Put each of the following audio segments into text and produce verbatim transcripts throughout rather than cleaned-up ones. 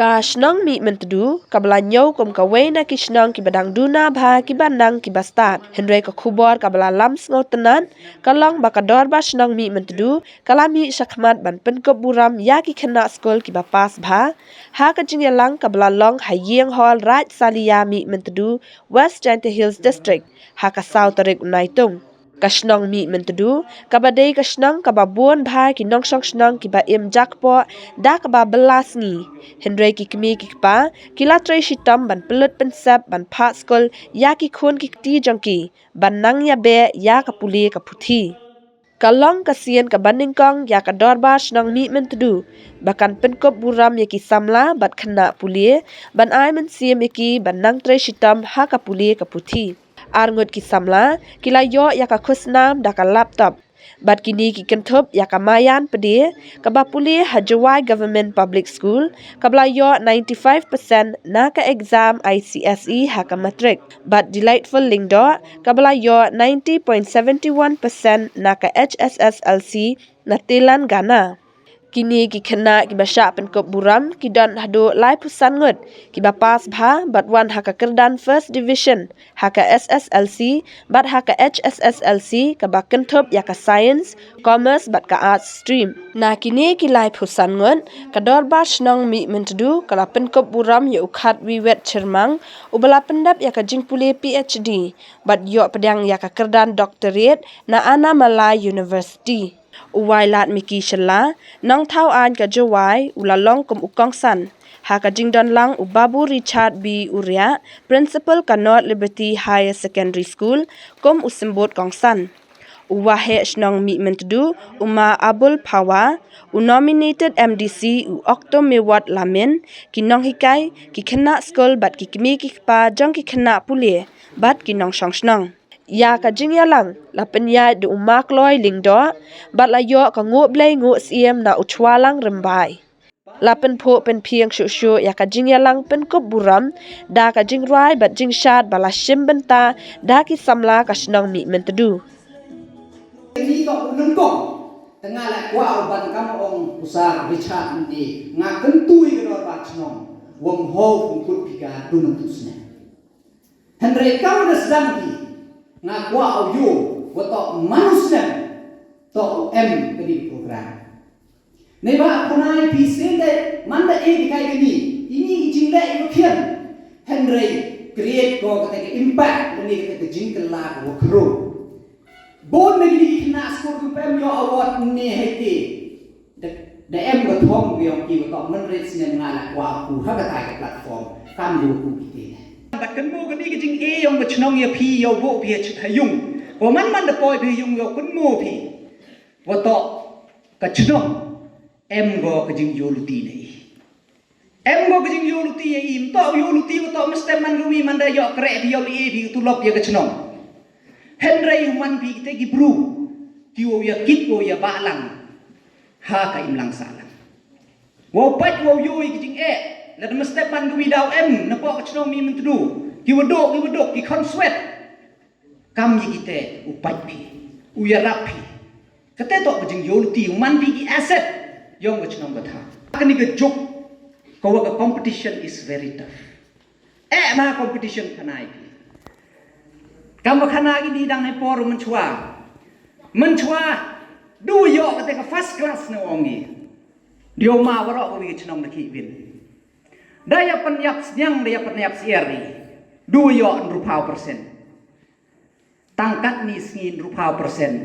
Ka shnong Mihmyntdu, kaba la ñiew kum kawei na ki shnong kiba dang duna bha kiba nang kiba stad. Hynrei ka khubor kaba la lam sngewtynnat, ka long ba ka dorbar shnong Mihmyntdu, ka la mih shakhmat ban pynkup burom ïa ki khynnah skul kiba pass bha. Ha ka jingïalang kaba la long ha Ïing Hall Rajsaliya Mihmyntdu, West Jaintia Hills District, ha ka saw tarik u Naitung. Ka shnong Mihmyntdu, kaba dei ka shnong kaba bun bha ki nongshong shnong kiba im jakpoh, da kaba bylla sngi. Hynrei ki kmie ki kpa, ki la trei shitom ban pynlut pynsep ban phah skul, ïa ki khun ki kti jong ki, ban nang ïa beh, ïa ka pule ka puthi. Ka long ka sien kaba nyngkong ïa ka dorbar shnong Mihmyntdu, ba kan pynkup burom ïa ki samla bad khynnah pule, ban ai mynsiem ïa ki ban nang trei shitom ha ka pule ka puthi. Ar ngut ki samla, ki la ïoh ïa ka khusnam da ka laptop. Bad kine ki kynthup ïa ka Mayan Pde, kaba pule ha Jowai Government Public School, kaba la ïoh ninety-five percent na ka exam I C S E ha ka matric. Bad Delightful Lyngdoh, kaba la ïoh ninety point seven one percent na ka H S S L C na Telangana. Kine ki khynnah kiba shah pynkup burom, ki don haduh laiphew san ngut, kiba pass bha, bad wan ha ka kyrdan First Division, ha ka S S L C, bad ha ka H S S L C, kaba kynthup ïa ka Science, Commerce, bad ka Arts stream. Na kine ki laiphew san ngut, ka dorbar shnong Mihmyntdu, ka la pynkup burom ïa u Khatwiwet Chyrmang, uba la pyndep ïa ka jingpule P H D, bad ïoh pdiang ïa ka kyrdan Doctorate, na Annamalai University. U Wailadmiki Shylla, nongthaw aiñ ka Jowai, u la long kum u kongsan. Ha ka jingdon lang u Babu Richard B Uriah, Principal ka North Liberty Higher Secondary School, kum u symbud kongsan. U Waheh shnong Mihmyntdu, u Ma Abul Phawa, u nominated M D C, u Okto Mewat Lamin, ki nonghikai, ki khynnah skul bad ki kmie ki kpa jong ki khynnah pule, bad ki nongshong shnong. Ïa ka jingïalang, la pynïaid da u Ma Kloi Lyngdoh, bad la ïoh ka nguh blei nguh syiem na u Chwalang Rymbai. La pynphuh pynphieng shuh shuh ïa ka jingïalang pynkup burom, da ka jingrwai bad jingshad ba la shim bynta, da ki samla ka shnong Mihmyntdu. Ni to u nyngkong, te nga la kwah u ban kam ong u Sir Richard ni, nga kyntu ïa ka dorbar shnong, wym hok u kut phi ka dum tu sne. Hynrei kam da sdang ki, nga kwah u ïoh, wa to man u snem, to u em ka dei program. Neba khonai phi sien dei, man da e ki kai kani, ini i jingleh i wa khian. Hynrei create ko kata ka impact, lane kata ka jingkylla ko wa khro. Bun na kini ki khynnah skul ki pem ïoh award ne hei te. Da, da em ka thong ki ong ki wa to man re snem nga la kwah ku ha kata ka platform. Kam ïoh ku ki te. Ba kynmo kani ka jing e ïong ka chnong ïa phi ïoh bo phi ha yung. Ko man man da poi phi yung ïoh kynmo phi. Wa to ka chnong em go ka jingïoh luti ne i. Em go ka jingïoh luti ïa i, mto ïoh luti wa to mesti man ka wi man da ïoh kreh phi ïoh li e phi tulop ïa ka chnong. Hynrei u man phi kite ki bru, ki wow ïa kit wow ïa ba lang. Ha ka imlang sahlang. Wow pait wow ïoh ïa ki jing eh, lada mesti man ka wi daw em, na pok ka chnong Mihmyntdu, ki waduk, ki waduk, ki khon swet. Kam ïa kite, u pait phi, u ïarap phi. Kate to ka jingïoh luti, u man phi ki asset, ïong ka chnong ka thaw. Kani ka juk, ka wa ka competition is very tough. Eh, ma competition khana ïa phi. Kam wa khana ïa kini dang hei por mynchwa. Mynchwa, du ïoh kate ka first class na ong i. Dio ma waroh ka wi ka chnong na ki win. Da ïa pynïap sniang, da ïa pynïap siar i. Du ïoh hynriewphaw percent. Tang katni sngi hynriewphaw percent.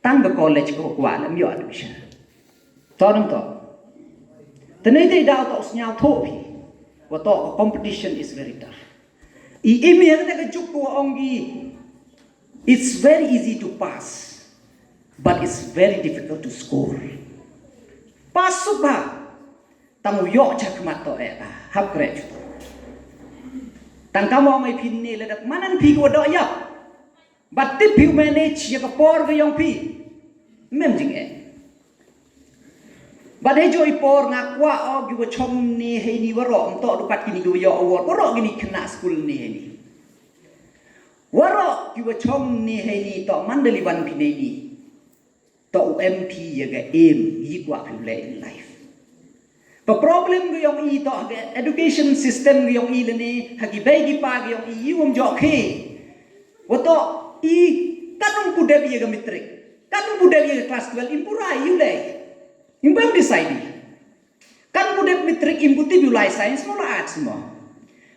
Tang ka college ko kwah lem ïoh admission. To nang to. Tene te daw to sniaw tho phi. Wa to competition is very tough. I im ïa kata ka juk ko ong i. It's very easy to pass, but it's very difficult to score. Pass suk ba. Tang u ïoh chakhmat to eh ka hap kreh chuto. Tang ka mo mai phin ne le dak manan phi ko do ïap. Ba tip phi u manage ïa ka por ka ïong phi. Mem jing eh. Ba dei jo i por nga kwah o gi wa chong ne hei ni waroh mto dukat kini gi wa ïoh award waroh kini khynnah skul ne hei ni. Waroh gi wa chong ne hei ni to man da li wan phi ne ni. To u em phi ïa ka aim, yi kwah phi u leh in life. Ka problem ka yong i to ha ka education system ka yong i lane ha ki bei ki pa ka yong i, i um jok hi. Wa to i kan um pu dep ïa ka matric, kan um pu dep ïa ka class twelve, im pu rai ïa u lei. Im bam decide. Kan pu dep matric im pu tip u lai science mo la arts mo.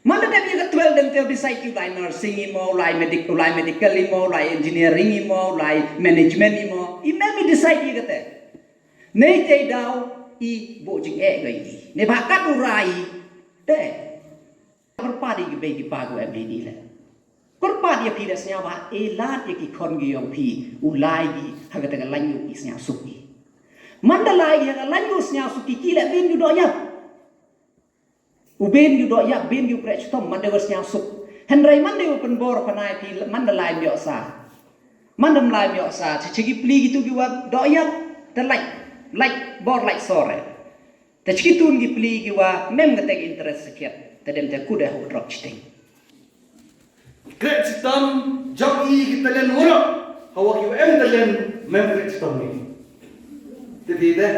Man da dep ïa ka twelve dem te u decide u lai nursing i mo, u lai medic, u lai medical i mo, u lai engineering i mo, u lai management i mo. I mem i decide ïa kata. Nei te daw i bo jing eh ga i. Ne ba kat u rai te. Kyrpad ïa ki bei ki pa ko em ni le. Kyrpad ïa phi da sñiaw ba e lad ïa ki khon ki yong phi u lai ki ha kata ka lain ïa u sñiaw suk ki. Man da lai ki ha ka lain ïa u sñiaw suk ki ki le bin ïa u doh ïap. U bin ïa u doh ïap, bin ïa u kreh chitom man da wa sñiaw suk. Hynrei man da wa pynbor pynai phi man da lai ïoh sa. Man da lai ïoh sa, chi chi ki pli ki tu ki wa doh ïap, da lai, lai bor lai sore. Te chi ki tun ki pli ki wa mem ka tek interest sakit, te dem te kuda ha u drop chiting. Kreh chitom jong i ki talent wurok. Hawa ki em talent mem kreh chitom ni. Te di de.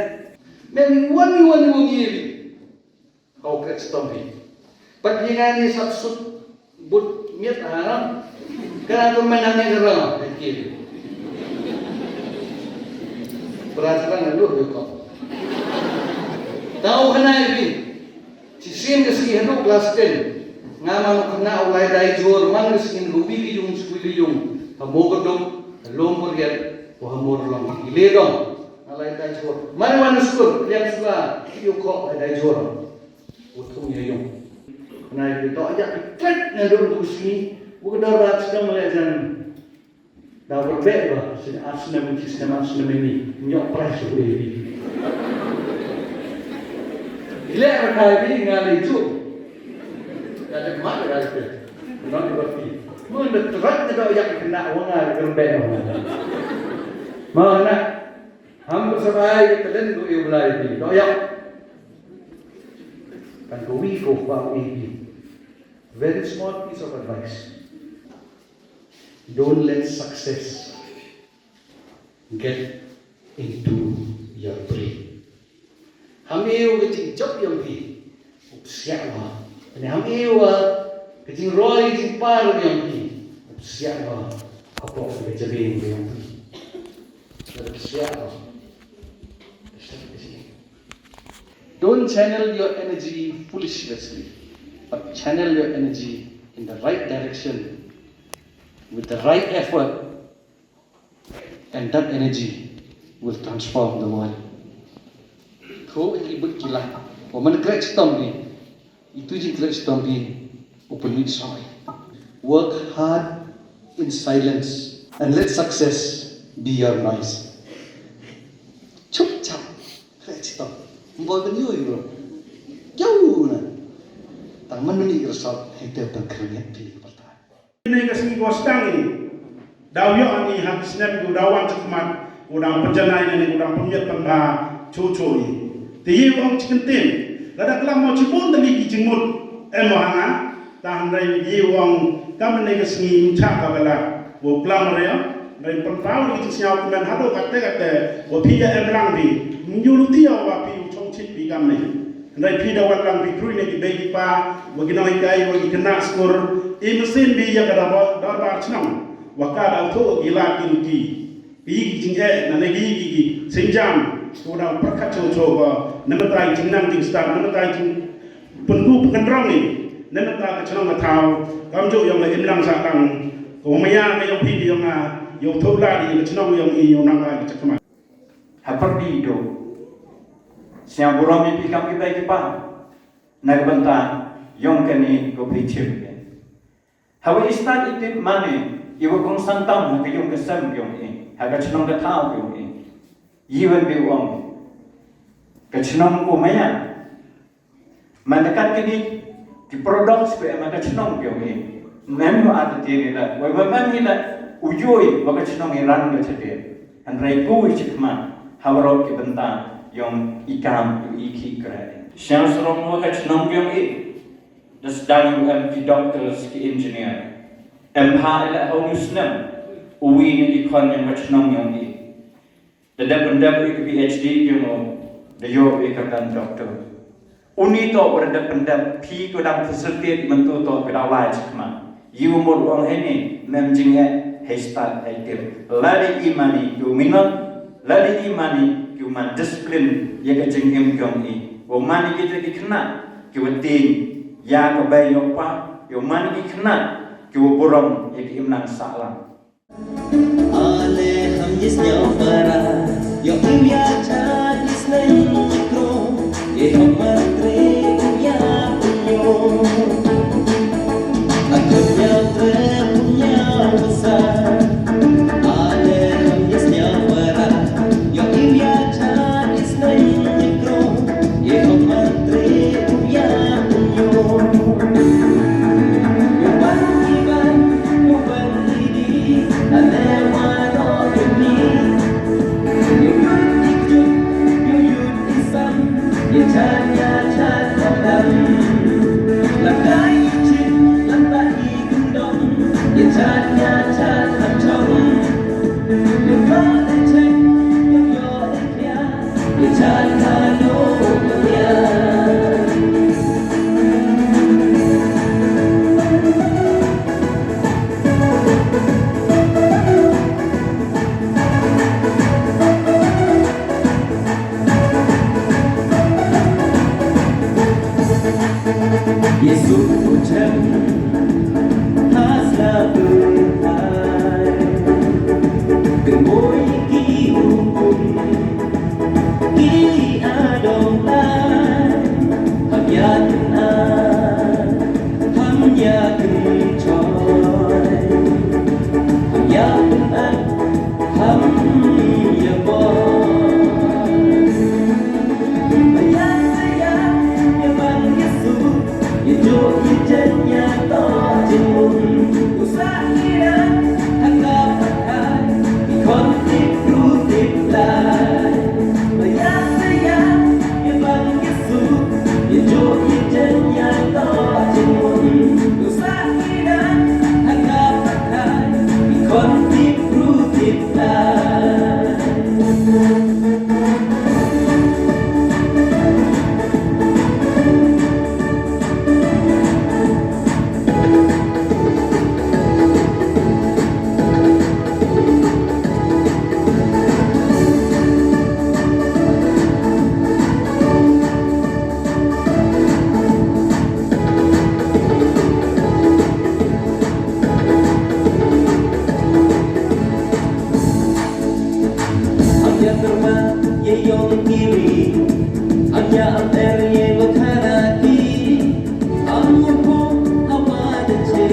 Mem wan wan wan ni. Hawa kreh chitom ni. Pat ni nga ni sap sut but miet haram. Kana tu mana ni haram. Thank you. Perasaan lu ko. Tau kana ni. Shisien ka sngi haduh klas ten. Nga man u khynnah u lai dai jhur man ka sngi rubi li yung skul li yung. Ha mo ka dum, ha lum ka riat, u ha mo long. Ile dong. Nga lai dai jhur. Man wan skul, liang sula, ki u kok lai dai jhur. U thung ya yung. Nga ri to aja ki klet nga dum tu sngi. U ka dor rat skam le jan. Da berbek ba, sini Arsenal, Manchester, Arsenal ini nyok prize tu ini. Ile rakai ini ngali tu. Kada mat rakai tu. Nang berarti. Mun da terat da yak kena wanga berbek wanga. Mana ham bersabai ke telen tu iu belai ni. Doyak. Kan ko wi ko ba ini. Very small piece of advice. Don't let success get into your brain. Ham eu ka jingjop yong phi, u psiah wa. Ani ham eu wa ka jingroi jingpar yong phi, u psiah wa. Hapoh ka jabing yong phi. Ka psiah wa. Don't channel your energy foolishly, but channel your energy in the right direction with the right effort, and that energy will transform the world. Ko i but kila, ko man krek stompi, itu ji krek stompi, open with joy. Work hard in silence and let success be your noise. Chup chap, krek stompi. Mbol ben yoi bro. Jauh na. Tang man ni result, hete tang kerengit di kepala. Ini ka sngi ko stang ini. Daw ïoh ani ha ki snem ko daw wan chakmat, ko daw pynjanai nani ko daw pynmiat pynbha chuchu i. Te ïa ong chicken tin. Lada klam mo chibun tali ki jingmut em mo hanga. Tang dei ïa ong kam ini ka sngi chak ka bela. Ko klam reo. Dei pynpaw ni jingsñiaw kmen haduh kate kate. Ko phi ïa em lang phi. Nyu luti ïa wa phi u chong chit phi kam ni. Hynrei phi da wan lang phi khrui ne ki bei ki pa, wa ki nonghikai, wa ki khynnah skul, i mynsiem phi ïa ka dorbar, dorbar chnong, wa ka da u thuh ki lad ki luti. Ki yi ki jingeh, nane ki yi ki, ki sienjam, ko da u pyrkhat choh choh ko, ne mynta i jingnang jingstad, ne mynta i jingpynku pynkynrong i, ne mynta ka chnong ka thaw, kamjuh yong ka imlang sahlang, ko maya ka yong phi ka yong nga, yong thuh lad i ka chnong yong i, yong nang ka i ka chakma. Ha pyrdi to. Sñiaw burom ïa phi kam ki bei ki pa. Na ka bynta yong kane ko phi chim ke. Hawa i stad i tip mane i wa kongsan tam ha ka yung ka sem yong i. Ha ka chnong ka thaw yong i. Yi wan bi ong. Ka chnong ko maya. Mynta kat kini ki products ko em ha ka chnong ki ong i. Mem yu at ti ni la. Wei wa mem hi la u yoi wa ka chnong i ran ka chate. Hynrei ko i chikma ha warok ki bynta yong i kam yu i ki kre. Sñiaw sarong wa ka chnong ki ong i. Da sdang yu em ki doctors ki engineer. Em ha i la ha u snem. U wi ni i kon yong ka chnong yong i. Da dep pyndep ïa ka PhD ki mo, da ïoh ïa ka kan doctor. Uni to u da pyndep, phi ko dang facilitate mynta to ka daw lai chakma. Yu mut wang heni, nem jingeh, hei stad, hei tip. Lada i mani, yu minot, lada i mani, yu man discipline, ya ka jingim kyong i. Wa mani kita ki khynnah, ki wa tin, ya ka bai yopa, yu mani ki khynnah, ki wa burom, ya ki imlang sahlang. Ale ham jis nyau para, yo im ya cha jis na yikro, ye hom matre ya punyo. Akhon nyau tre punya sa. Ale ham jis nyau para, yo im ya cha jis na yikro. Yesu u chem has la bertai. Kynmoi ki hukum ki adong lai. Ham ya kynat, ham ya kynchoi, ham ya kynat, ham ya bor. Am ya terma ye yong kiri, am ya am er ye bakhara ki, am ya po hawa de che,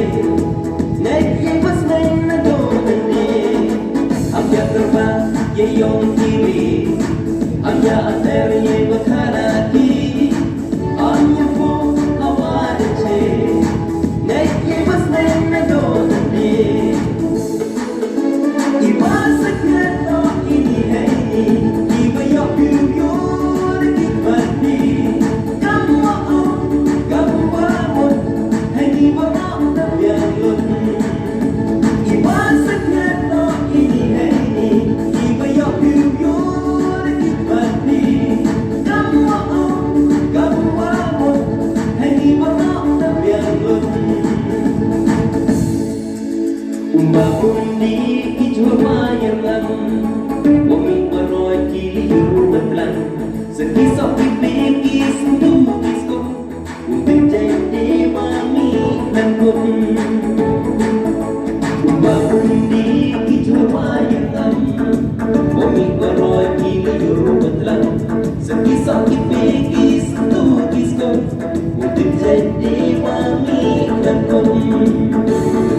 nek ye bas nek na do de ne. Am ya terma ye yong kiri, am ya am er ye bakhara ki, am ya po hawa de che, nek ye bas nek na do de ne. Umba umdi ki jhur wa ïa ngam, wa mih wa roi ki lyiur wa tlang. Sa ki sok ki phi ki sngewtu ki sngewtu, u tip jait de wa mih lan kum. Umba umdi ki jhur wa ïa ngam, wa mih wa roi ki lyiur wa tlang. Sa ki sok ki phi ki sngewtu ki sngewtu, u tip jait de wa mih lan kum.